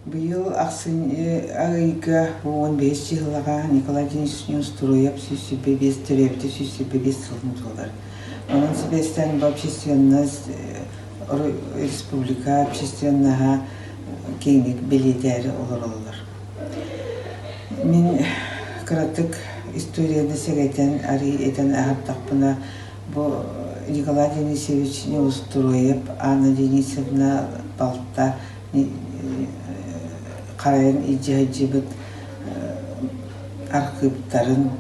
Быйыл ахсынньы ыйга 15 чыһылаҕа Николай Денисович Неустроев 125 төрөөбүтэ 125 сылын туолар. Онон сибээстээн бу общественность республика общественноһа киэҥник бэлиэтээри олороллор. Мин кыратык историяны сэгэтэн арый этэн аһардахпына бу Николай Денисович Неустроев Анна Денисовна балта харайан илдьэ сылдьыбыт архыыптарын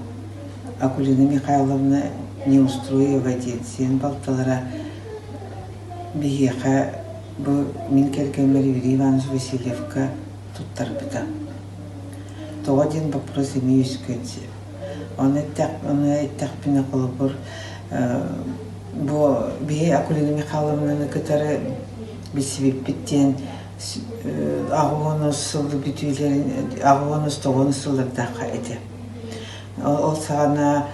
Акулина Михайловна Неустроева диэн сиэн балталара биһиэхэ бу мин кэргэммэр Юрий Иванович Васильевка туттарбыта. Тоҕо диэн боппуруос эмиэ үөскүөн сөп. Ону эттэхпинэ холобур бу биһи Акулина Михайловнаны кытары билсибиппит диэн аҕыс сыл бүтүүлэрин аҕыс тоҕус сыллардаахха этэ. Ол саҕана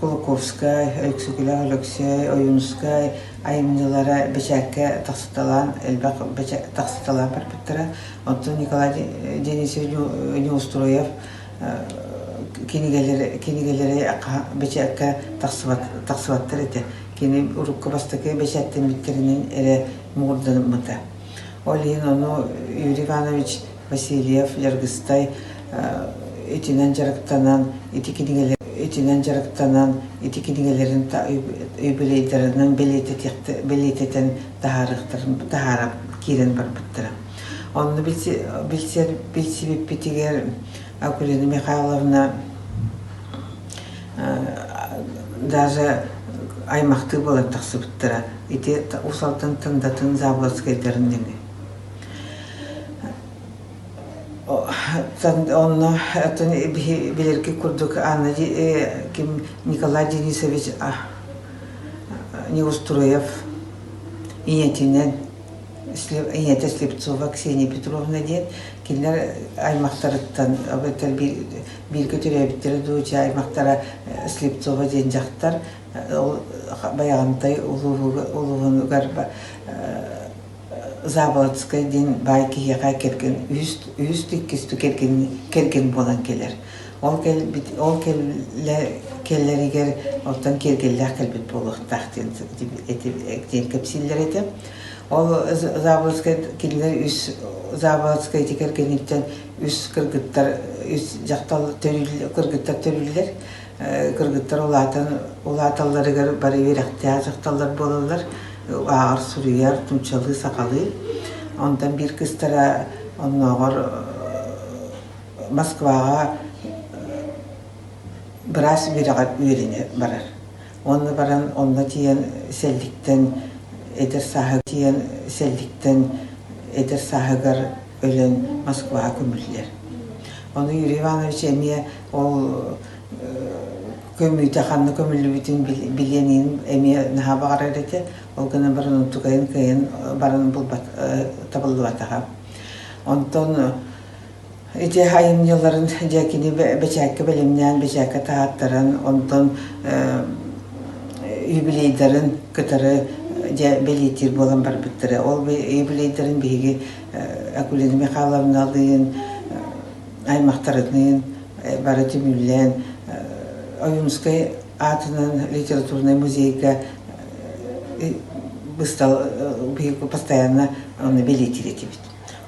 Кулаковскай, Өксөкүлээх Өлөксөй, Ойуунускай айымньылара бэчээккэ тахсыталаан элбэх тахсыталаан барбыттара. Оттон Николай Денисович Неустроев кинигэлэри кинигэлэри бэчээккэ тахсыбаттар этэ. Кини урукку бастакы бэчээттэммиттэринэн эрэ муҥурданыммыта. Ол иһин ону Юрий Иванович Васильев Дьаргыстай итинэн дьарыктанан ити кинигэлэр итинэн дьарыктанан ити кинигэлэрин юбилейдарынан бэлиэтэтэн таһаарыахтарын таһаара киирэн барбыттара. Онно билсэр билсибиппитигэр Акулина Михайловна даже аймахтыы буолан тахсыбыттара. Ити Уус Алдан Тындатын Заболоцкайдарын нөҥүө. Онно билэрги курдук Анна ким Николай Денисович Неустроев ийэтинэн ийэтэ Слепцова Ксения Петровна диэн кинилэр аймахтарыттан эбэтэр бииргэ төрөөбүттэрэ дуу дьэ аймахтара Слепцова диэн дьахтар ол Байаҕантай улууһугар Заболоцкай диэн баай киһиэхэ кэргэн үһүс үһүс иккис кэргэн кэргэн буолан кэлэр. Ол кэлбит ол кэллэ кэлэригэр оттон киэргэллээх кэлбит буолуохтаах диэн диэн кэпсииллэр этэ. Ол Заболоцкай кинилэр үс Заболоцкай ити кэргэниттэн үс кыргыттар үс дьахтал төрүүл кыргыттар төрүүллэр. Кыргыттар улаатан улааталларыгар бары үөрэхтээх дьахталлар буолаллар. Ааҕар, суруйар, нууччалыы, сахалыы. Онтон биир кыыстара оннооҕор Москваҕа быраас үөрэҕэр үөрэнэ барар. Уонна баран онно тиийэн сэлликтэн эдэр сааһы тиийэн сэлликтэн эдэр сааһыгар өлөн Москваҕа көмүллэр. Ону Юрий Иванович эмиэ ол көмүүтэ ханна көмүллүбүтүн билиэн эмиэ наһаа баҕарар этэ. Ол гынан баран онтукайын кыайан баран булбат табыллыбатаҕа. Онтон ити айымньыларын дьэ кини бэчээккэ бэлэмнээн, бэчээккэ таһааттаран, онтон юбилейдарын кытары дьэ бэлиэтиир буолан барбыттара. Ол юбилейдарын биһиги Акулина Михайловналыын, аймахтарыныын бары түмүллэн Ойуунускай аатынан литературнай музейга быстал биһиги постоянно ону бэлиэтиир этибит.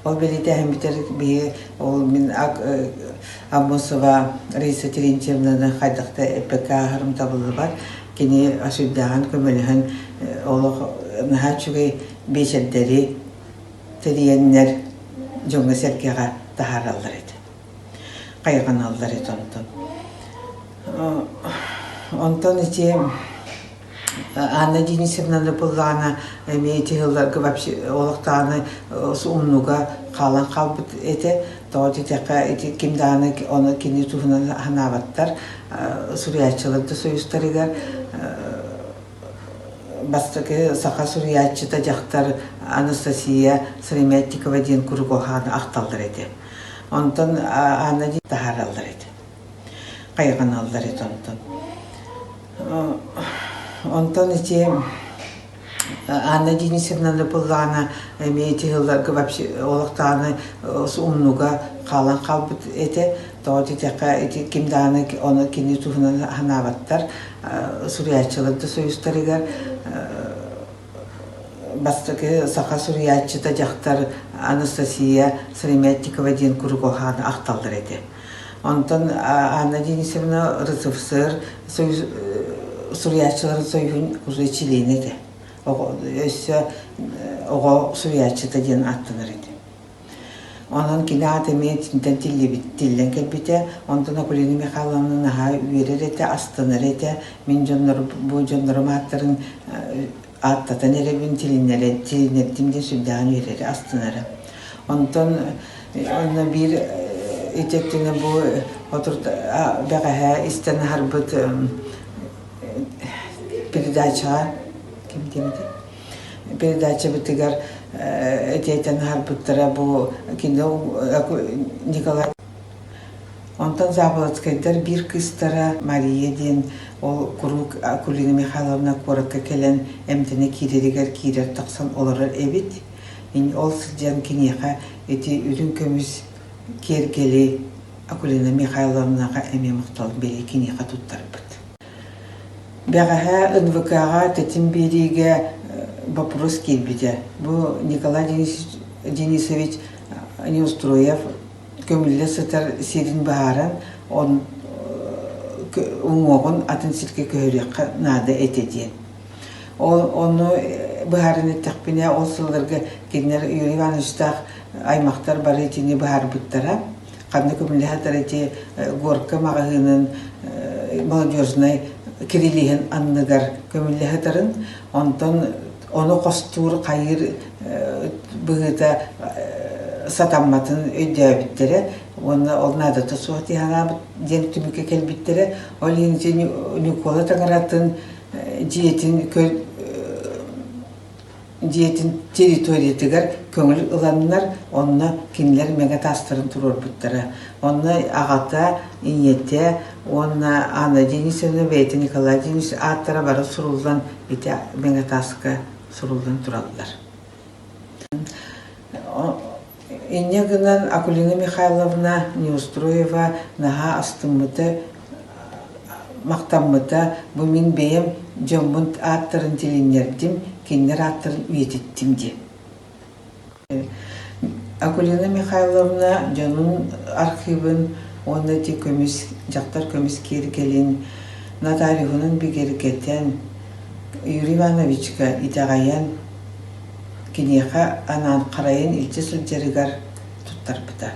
Ол бэлиэтээһиммитэр биһи ол мин Аммосова Раиса Терентьевнаны хайдах да эппэккэ ааһарым табыллыбат. Кини сүрдээҕин көмөлөһөн олох наһаа үчүгэй биэчэрдэри тэрийэннэр дьоҥҥо-сэргэҕэ таһаараллар этэ. Хайҕаналлар этэ онтон. Онтон ити Анна Денисовнаны буллаҕына эмиэ ити сылларга вообще олохтоону умнуга хаалан хаалбыт этэ. Тоҕо диэтэххэ ити ким даҕаны ону кини туһунан санаабаттар. Суруйааччылар да союзтарыгар бастакы саха суруйааччыта дьахтар Анастасия Сыромятникова диэн куругуһааны ахталлар этэ. Онтон Анна таһаараллар этэ. Хайҕаналлар этэ онтон. Онтон ити. Анна Денисовнаны буллаҕына эмиэ ити сылларга вообще олохтоону умнуга хаалан хаалбыт этэ. Тоҕо диэтэххэ ити ким даҕаны ону кини туһунан санаабаттар. Суруйааччылар да союзтарыгар бастакы саха суруйааччыта дьахтар Анастасия Сыромятникова диэн куруук оһааны ахталлар этэ. Онтон Анна Денисовна РСФСР суруйааччыларын союһун уже чилиэнэ этэ. Өссө оҕо суруйааччыта диэн ааттанар этэ. Онон кини аата эмиэ итинтэн тиллибит, тиллэн кэлбитэ. Онтон Акулина Михайловна наһаа үөрэр этэ, астынар этэ. Мин дьоннор, бу дьоннорум ааттарын ааттатан эрэбин, тилиннэрэ, тилиннэрдим диэн сүрдээҕин үөрэрэ, астынара. Онтон онно биир ити өттүнэн бу бэҕэһээ истэн аһарбыт передачаҕа ким диэмити передачабытыгар этиэтэн аһарбыттара бу кини Николай Онтон Заболоцкайдар биир кыыстара Мария диэн ол куруук Акулина Михайловна куоракка кэлэн эмтэнэ киирэригэр киирэр тахсан олорор эбит. Ол сылдьан киниэхэ ити үрүҥ көмүс киэргэли Акулина Михайловнаҕа эмиэ махтал бэлиэ киниэхэ туттарбыт. Бэҕэһээ НВК-ҕа тэтим биэриигэ боппуруос киирбитэ. Бу Николай Денисович Неустроев көмүллэ сытар сирин быһааран, уҥуоҕун атын сиргэ көһөрүөххэ наада этэ диэн. Ол ону быһааран эттэхпинэ, ол сылларга кинилэр Юрий Ивановичтаах аймахтар бары итини быһаарбыттара. Ханна көмүллэһэ ити Горка маҕаһыынын молодежнай кирилиһин анныгар көмүллэһэ сытарын, онтон ону хостуур хайыыр быһыыта сатамматын өйдөөбүттэрэ уонна ол наадата суох дии санаабыт диэн түмүккэ кэлбиттэрэ. Ол иһин ити Ньукуола таҥаратын дьиэтин дьиэтин территориятыгар көҥүл ыланнар, онно кинилэр мэҥэ таастарын туруорбуттара. Онно аҕата, ийэтэ уонна Анна Денисовна бэйэтэ Николай Денисович ааттара бары суруллан ити мэҥэ тааска суруллан тураллар. Инньэ гынан Акулина Михайловна Неустроева наһаа астыммыта, махтаммыта, бу мин бэйэм дьоммун ааттарын тилиннэрдим, кинилэр ааттарын үйэтиттим диэн. Акулина Михайловна дьонун архивын уонна ити көмүс, дьахтар көмүс киэргэлин нотариуһунан бигэргэтэн, Юрий Ивановичка итэҕэйэн, киниэхэ анаан харайан илдьэ сылдьарыгар туттарбыта.